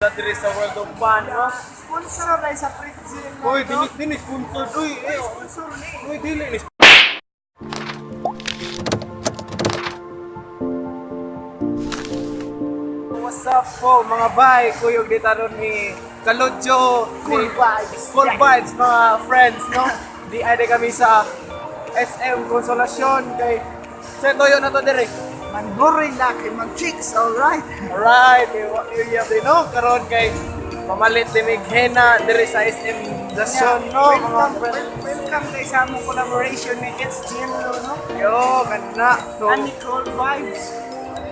Diri sa World of Fun, no? Sponsor ay sa Pretzel. Uy, dili dili sponsor. Uy, eh, Sponsor ni. Uy, dili ni. What's up po, mga bay? Kuyog di taron ni Kalodjo. Cool vibes. Cool vibes, mga friends, no? Di ay kami sa SM Consolacion kay sa toyo na to dire. Manburin na kay mang chicks, alright. Alright, kay wa area din, no? Karon kay pamalit ni mig henna dire sa SM Dasyon, no? Mga Welcome, friends. welcome kay sa among collaboration ni It's Jello, no? Yo, kana. So, And ni Cool Vibes.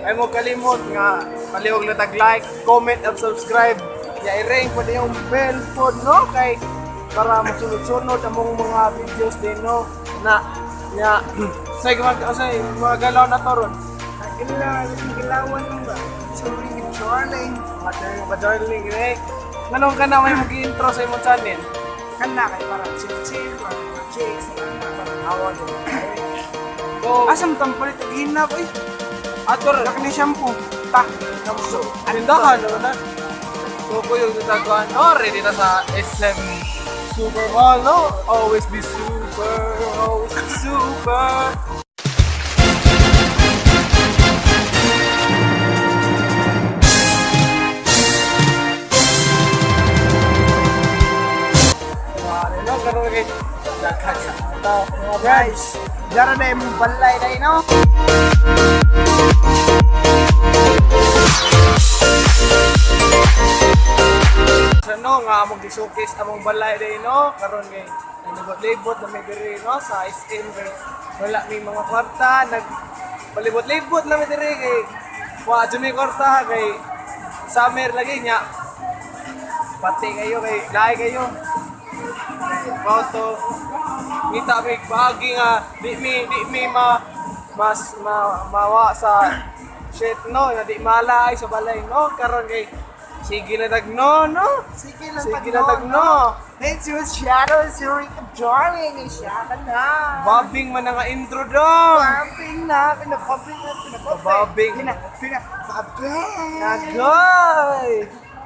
ay mo kalimot nga palihog na tag like, comment and subscribe. Ya i-ring po yung bell po, no, kay para masunod-sunod among mga videos din, no, na nya say mag say mga galaw na to ron. Nagila, gilawan mo ba? Sorry, darling. Mga darling, mga darling, eh. Nganong ka na may mag-intro sa imong channel? Kana kay para chill-chill, para mga chicks, kana para awa din. So, Asam tampalit og hinap oy. ator Laki ni shampoo. Ta. So, tindahan naman na. So, ko yung nataguan, no, ready na sa SM Super Mall, no? Always be super, always be super. Ano, no? Karoon kay daghan sa tao, mga Guys, dara na imong balay dai, no? Sa no nga among gi-showcase among balay day, no, karon kay naglibot-libot na may diri, no, sa SM kay wala may mga kwarta, nag palibot-libot na may diri kay wa jud may kwarta kay summer lagi nya pati kayo kay lahi kayo kay mao to ngita may bahagi nga di mi ma mas ma, mawa sa shit, no, nga di malay sa balay, no, karon kay sige na tagno, no. Sige lang Sige na tagno. It's your shadow, sorry, darling. Siya ka na. Babing man na nga intro dong. Pumping na, pinapaping na, pinapaping. Pababing. Pina, pina, pabing. Nagoy.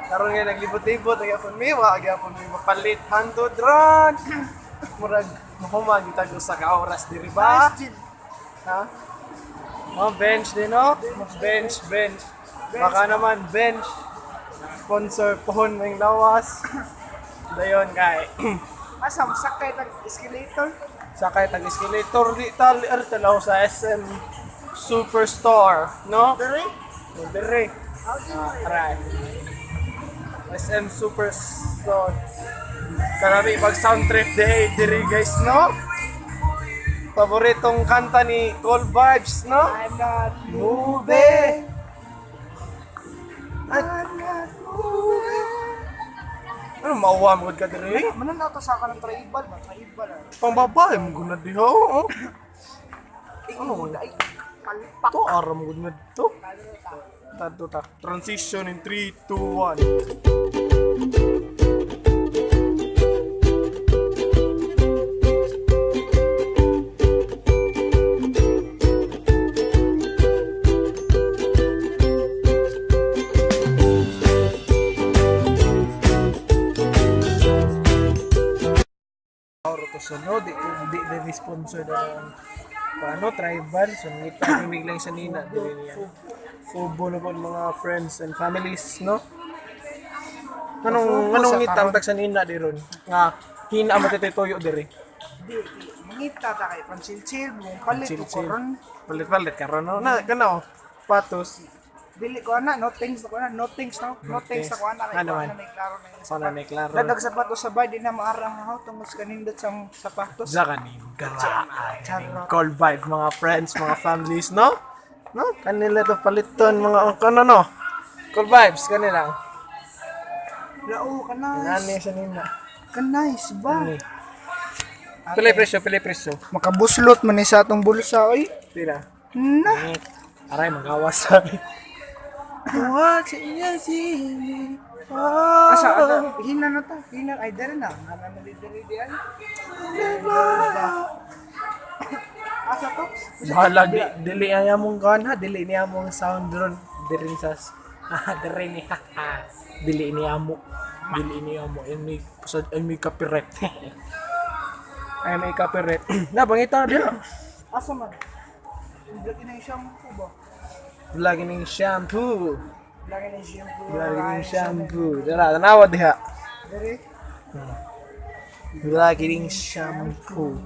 Karon nga naglibot-libot nagyapon mi, wa gyapon mi mapalit handod ron. Murag mahuma gitag usa ka oras diri ba? Nice, Jin. Ha? Oh, bench din, no? Bench, bench. Baka naman bench. Sponsor pohon ng lawas. Dayon kay Asa, masakay tag escalator. sakay tag escalator di tal er talaw sa SM Superstore, no? Dere? Dire. How do you Aray. SM Superstore. Karami pag sound trip day diri guys, no? Paboritong kanta ni Cool Vibes, no? I'm not Moving. I'm not moving. Ano mauwa mo ka diri? Manan na to sa kanang tribal ba? Tribal ah. Pangbabae mo gud na diha. Oh. Ano? Ay, palpak. To aram gud na to. Tato ta. Transition in 3 2 1. Oro to sa no, di di di sponsor na ang paano tribal so ngita mi lang sa nina dili niya. Fubo na po mga friends and families, no? Anong Fubo anong sa ngita karon. ang tag sa nina di ron? Nga hina mo tuyo diri. Di, di. Mangita ta kay pansil-chill, buong palit, Chill, o chill. koron. Palit-palit karon, no? Na kana oh. Patos. Dili ko ana, no thanks ko ana, no thanks no, no thanks ako ana kay Ano ko man? ana may klaro na yung Sana may klaro. Dadag sapatos sa bay di na maarang ako tungod sa kanindot sa sapatos. Sa kanin garaan. Charot. Call vibe mga friends, mga families, no? No? Kanila to paliton mga ano, no? Call vibes kanila. Lao ka Nani nice. sa nina. Ka nice ba? Ani. Pili presyo, pili presyo. Makabuslot man ni sa atong bulsa oy. Pila. Na. Aray, magawas sabi. What you see? Oh. Asa ata hina na ta, hina ay dere na. Ana na di dere di ay. Asa to? Bahala, di, dili niya mong gana, dili niya mong sound ron. Diri sa Dire ni. Dili ni amo. Dili ni amo. Ay may ay may copyright. Ay may copyright. Na pangita diha. Asa man? Lagi na yung shampoo ba? Lagi ning shampoo. Lagi na yung shampoo. Lagi ning shampoo. Dara, tanawa diha. Dere. Lagi ning shampoo.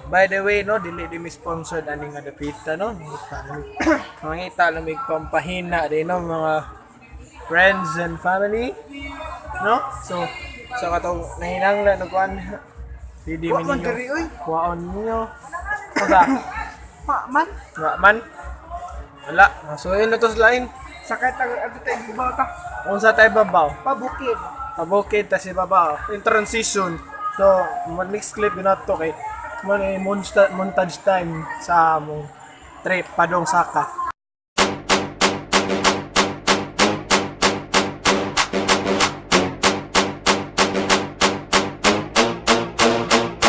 By the way, no, dili di mi sponsored ani nga dapita, no. Mangita lang, mangita lang mig pampahina din, no, mga friends and family, no? So, sa katong nahinanglan og kuan, dili Wa mi man ninyo. diri oy. Kuwaon ninyo. Asa? Pa man. Wa man. Wala. So, yun na to sa lain. Sakay ta adto tayo ibaw ta. Unsa tayo babaw? Pabukid. Pabukid tas ibaba in transition. So, next clip yun na to kay mo na montage time sa among trip padong Saka.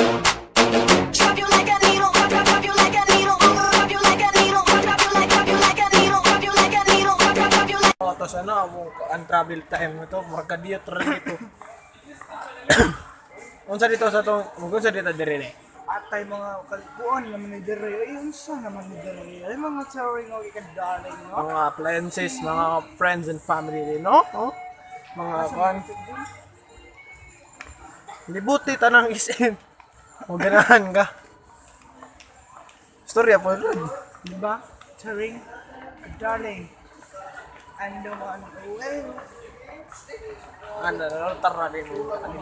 Drop you like a needle, drop, drop, drop you like a needle, drop you like a needle, drop, drop you like, drop you like a needle, drop you like a needle, drop, drop, drop you like. Oh, tos ano among ang travel time na to, murag kadiyot ra nito. Unsa dito sa tong unsa dito dire ni? Atay mga kalikuan naman ni dere. Ay unsa naman ni dere. Ay mga sorry nga ikadaling no. Mga appliances, mga friends and family din, no? Oh? Mga kuan. Libuti tanang SM. O ganahan ka. Storya po rin. Diba? Charing, darling. Ando mo ano. Uy, Ano, ano, tara din mo. Ano,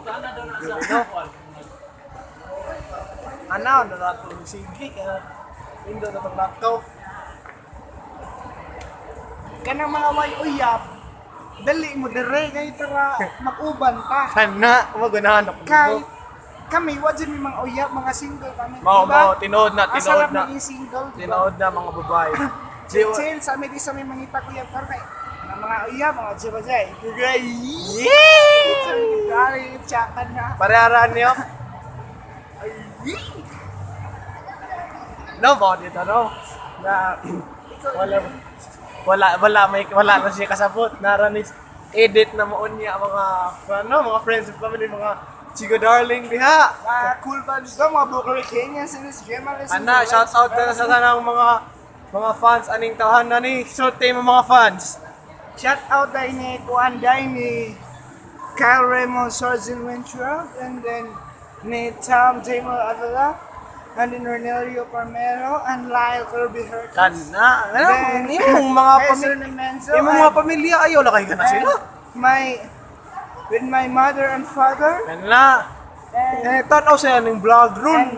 ano, ano, ano, sige. Indo na itong laptop. Kanang mga way uyap. Dali mo dere kay tara mag-uban ta. Kana, maganahan ako. Kay kami wa jud mi mga uyap, mga single kami. Mao, diba? mao, tinuod na, Ang tinuod sarap na. maging single, diba? Tinuod na mga babae. Chill, chill sa amin di sa may mangita uyap karon kay mga mga uyap, mga jiba jay. Yay! Darling, tsakan na. Pareharaan niyo. No, ba dito, no? Na, wala, wala, wala, may, wala na siya kasabot. Naranis, edit na mo niya mga, ano, mga friends and family, mga chigo darling diha. Mga cool vibes to, mga Booker Kenya, sinis Gemma, Ana, shout out na sa tanang mga fans aning tahanan ni. Sulti mo mga fans. Shout out dahil ni Kuan dahil ni Kyle Raymond Sargent Winthrop and then ni Tom Jamal Avila and then Renelio Parmero and Lyle Kirby Hercules. Kana, ano, Then, imong mga kay Sir pamilya, Nemenzo imong mga pamilya ayaw la kay kana and sila. my with my mother and father Kana. and, Eh, tanaw siya ning vlog and ron.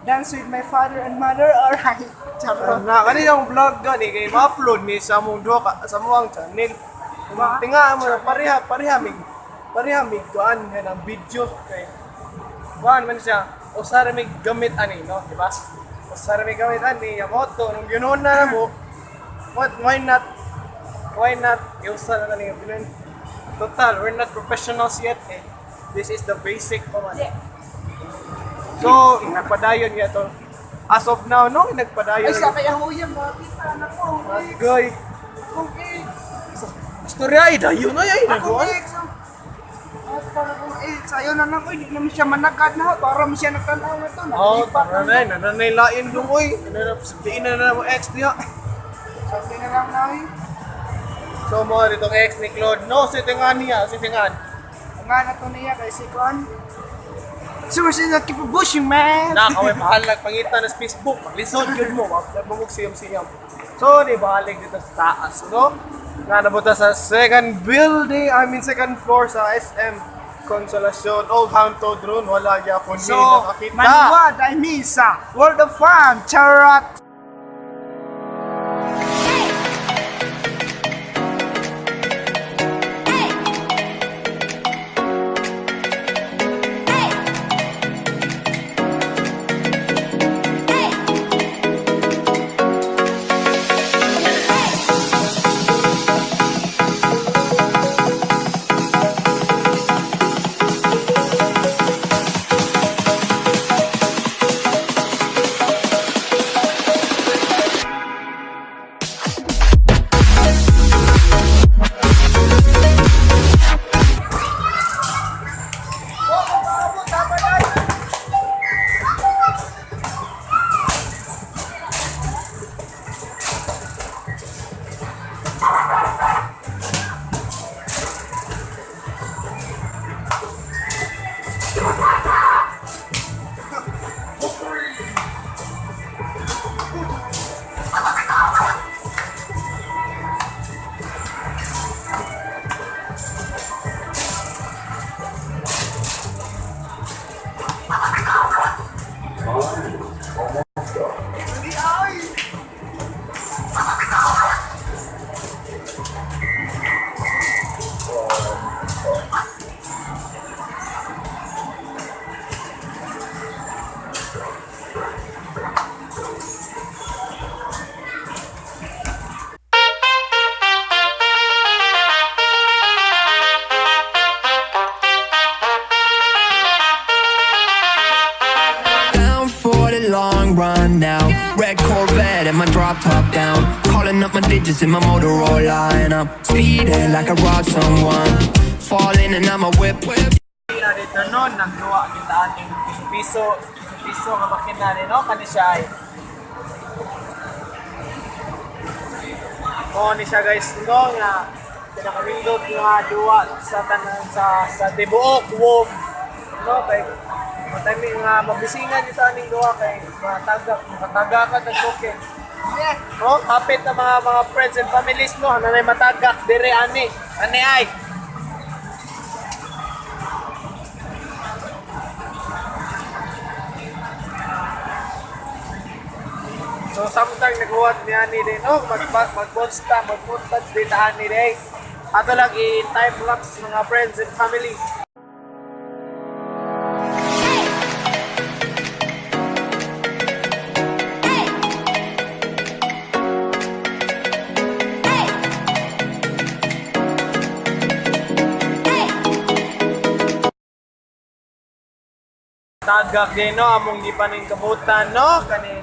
dance with my father and mother. Alright. Charot. Kana kani ang vlog gani kay ma-upload ni sa among duha ka sa among channel. Tinga mo na pareha pareha mig kuan nga ng video kay kuan man siya usa ra mig gamit ani no, di ba? Usa ra mig gamit ani Yamoto nung ginuon na mo. What, why not, why not iusa na lang yung bilin? Total, we're not professionals yet eh. This is the basic pa man. So, nagpadayon niya to. As of now, no, nagpadayon. Ay, sa kaya huyang mga kita anak ko. Goy. Akong ex. Istorya ay dayon ay ay Akong nagkuan. ex. At para kong ex, ayaw na lang ko, hindi naman siya managad na. Para mo siya nagtanaw na to. Oh, Nalipat tara na, nananay lain dong oy. Nananay na na mo ex diha. Sabi na lang na eh. So mo ditong ex ni Claude. No, si tingan niya, si tingan. Ang nga na to niya kay si Kuan. So we're still keep pushing, man. Na kaway pahalag pangita na sa Facebook, maglisod gyud mo, ma-upload mo siyam siyam. So di balik dito sa taas, no? Nga nabuta sa second building, I mean second floor sa SM Consolacion, Old Hangto Drone, wala gyapon ni So, nakakita. manuwad ay misa. World of Fun, charot! top, top down. Calling up my digits in my Motorola, and I'm speeding like I robbed someone. Falling and I'm a whip. Na dito no, nagduwa kita ating piso-piso, piso-piso nga makina ni no, kani siya ay. Mo ni siya guys no nga pinakamindot nga duwa sa tanan sa tibuok wolf no kay matami nga mabisingan dito aning duwa kay matagak makatagak ka token. Yeah. No, hapit na mga friends and families no, nanay matagak dire ani. Ani ay. So samtang naghuwat ni ani din, oh, mag-monsta, mag-montage din ani day. Ato lang i-time lapse mga friends and family. Tagak din no, among gipaning kabutan no, kani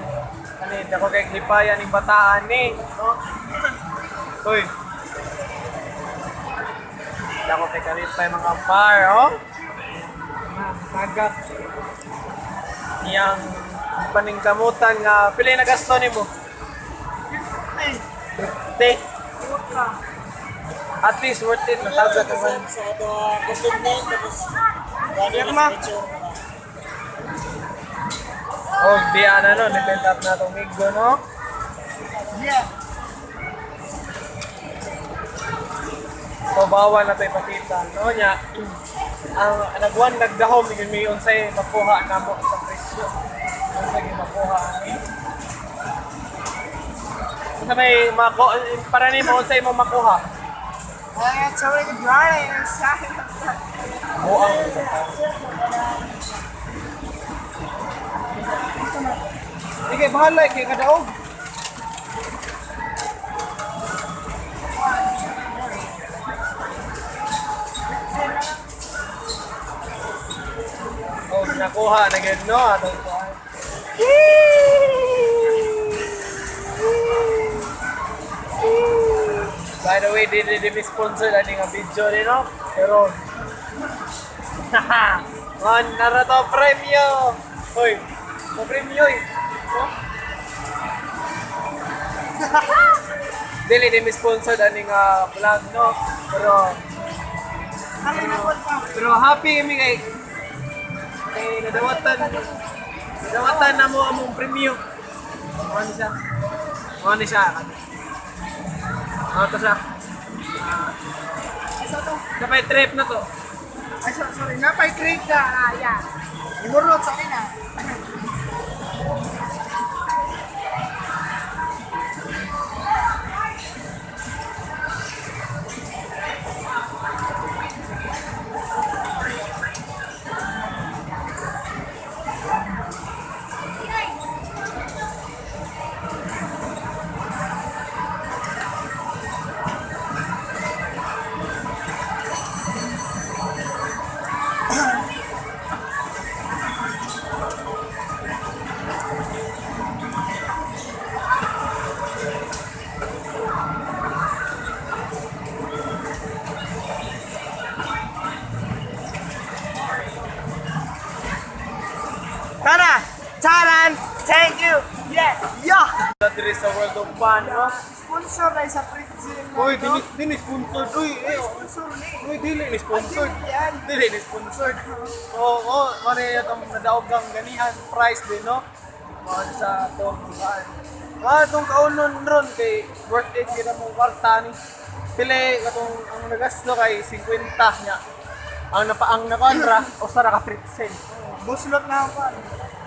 kani dako kay lipayan ning bataan ni no. Hoy. Dako kay kalipay mga par oh. Tagak. Iyang gipaning kamutan nga pila na gasto nimo? 50. At least worth it natagak ka man. Sa COVID-19 tapos Pirma. Oh, di ana no, depend up na tong migo no. Yeah. So bawal na to ipakita no nya. Ang nagwan nagdahom gyud may unsay makuha namo sa presyo. Unsay makuha ani. Unsa may mako para nimo unsay mo makuha? Ay, sorry, dry inside. Buang. Sige, bahala kay kadaog. Oh, nakuha na gyud no atong kuha. By the way, dili di mi sponsor ani nga video ni no. Pero haha, man nara to premyo. Hoy, mo premyo eh. No? Dili di mi sponsored ani nga vlog no. Pero Ano na po pa? pero happy kami kay kay nadawatan nadawatan na mo among premyo. Ano siya? Ano siya? Ano to siya? Ay, so to. Kapay trip na to. Ay, so, sorry. Napay create ka. Ah, yeah. Imurot sa akin ah. Tara! Taran! Thank you! Yeah! Yeah! Diri sa World of Fun, no? Sponsor ay sa Pretzel. Uy, dili dili sponsored. Uy, eh, Sponsor ni. uy, dili ni sponsored. Ay, dili yan. Dili ni sponsored. Oo, oh, mare atong nadaog kang ganihan price din, no? Mao sa atong kuan. Ah, atong kaunon ron kay worth it gyud among kwarta ni. Pili katong ang nagasto kay 50 nya. Ang napaang na kontra usa ra ka pretzel. Buslot na ako.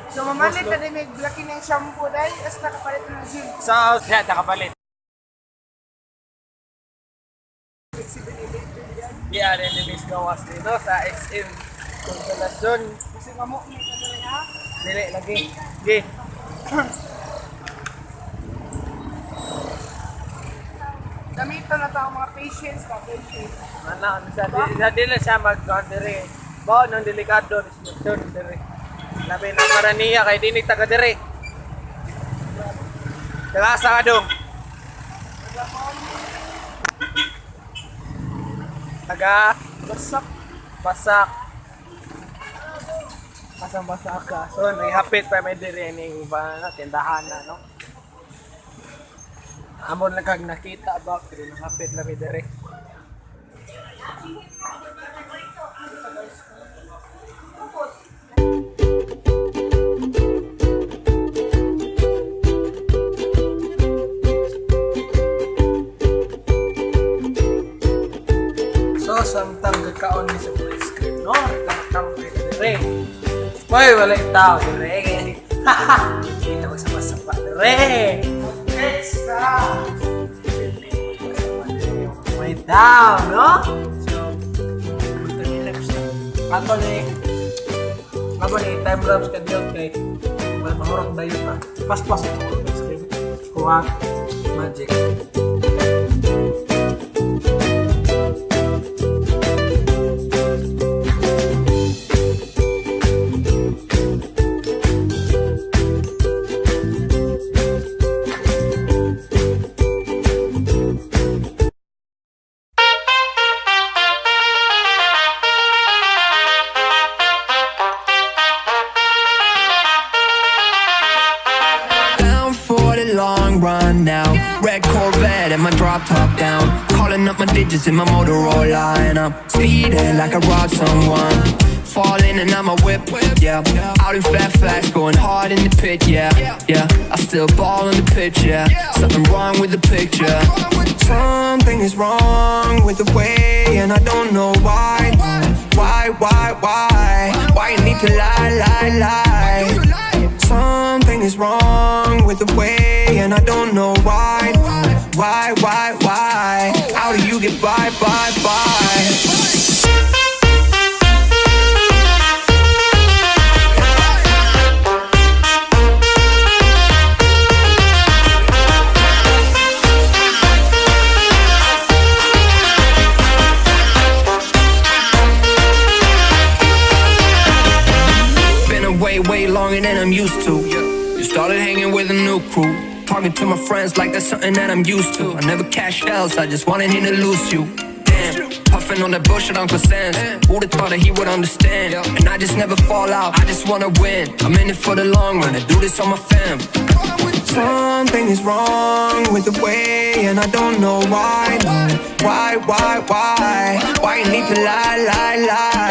So mamalit Buslot. na din may blackie ng shampoo dahil hasta kapalit ng gym. Sa ya nakapalit. Yeah, rin ni Miss Gawas dito sa SM Consolacion. Kasi mamok ni ka dali ha. Dili lagi. Gi. Damito na tao mga patients ka, patients. Ana, ano siya, di, sa dili siya mag diri. Bao nang delikado ni sitwasyon diri. Labi na para niya kay dini taga diri. Taga asa ka dong? Taga Basak. Basak. Asang basak ka. So, hapit pa may dire ning ba na tindahan na, no? Amon lang kag nakita ba pero nangapit lang mi dire. So, samtang gakaon ni sa ice cream, no? Nagtambay ka dire. Hoy, wala yung tao dire. Kita ko sa masapa dire. Extra! May tao, no? So, ato ni ako ni time lapse ka diyon kay wala mahurot dayon pa. Paspas ito ko ice cream. Kuha magic. Down for the long run now. Red Corvette and my drop top down. Calling up my digits in my Motorola, and I'm speeding like I robbed someone. Falling and I'm a whip, yeah. Out in Fairfax, going hard in the pit, yeah. I still ball in the pitch, yeah. Something wrong with the picture. Something is wrong with the way, and I don't know why. Why? Why you need to lie, lie, lie? Something is wrong with the way, and I don't know why. Why? How do you get by, by, by? Been away way longer than I'm used to. You started hanging with a new crew. Talking to my friends like that's something that I'm used to. I never cashed else, I just wanted him to lose you. Damn, puffing on that bullshit Uncle Sam's. Who'da thought that he would understand? And I just never fall out, I just wanna win. I'm in it for the long run, I do this on my fam. Something is wrong with the way, and I don't know why. Why? Why you need to lie, lie, lie?